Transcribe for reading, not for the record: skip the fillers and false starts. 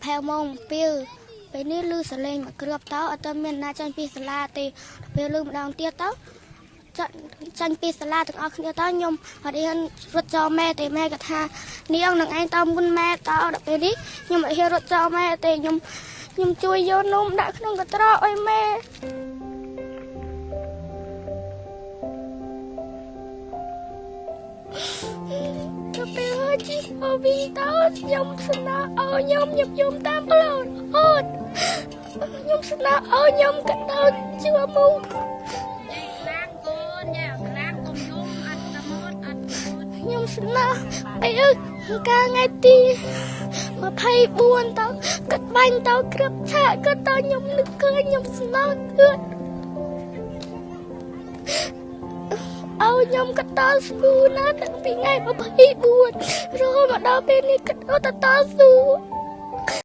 ផែម៉ោង2ពេលនេះឮសលេងមកគ្រាប់តើអត់ទាន់មានណាចាញ់ពីសាលាទេពេលឮម្ដងទៀតទៅចាញ់ពីសាលាទាំងអស់គ្នាតើខ្ញុំអត់ហ៊ានរត់ចោលម៉ែទេម៉ែគាត់ថានាងនឹងឯងតើមុនម៉ែតើដល់ពេលនេះខ្ញុំអត់ហ៊ានរត់ចោលម៉ែទេខ្ញុំជួយយកនំដាក់ក្នុងកន្ត្រកឲ្យម៉ែទៅពេលជីអូវីតើខ្ញុំស្នើឲ្យខ្ញុំខ្ញុំតាមផ្លូវរហូតខ្ញុំស្នើឲ្យខ្ញុំកដោជឿមកខ្ញុំស្នើពេលកាលថ្ងៃទី24តើគាត់បាញ់ទៅគ្រាប់ឆាកគាត់តើខ្ញុំនឹកឃើញខ្ញុំស្នើគាត់ឲ្យខ្ញុំក៏តស៊ូណាតាំងពីថ្ងៃ24រហូតមកដល់ពេលនេះគាត់អត់តស៊ូ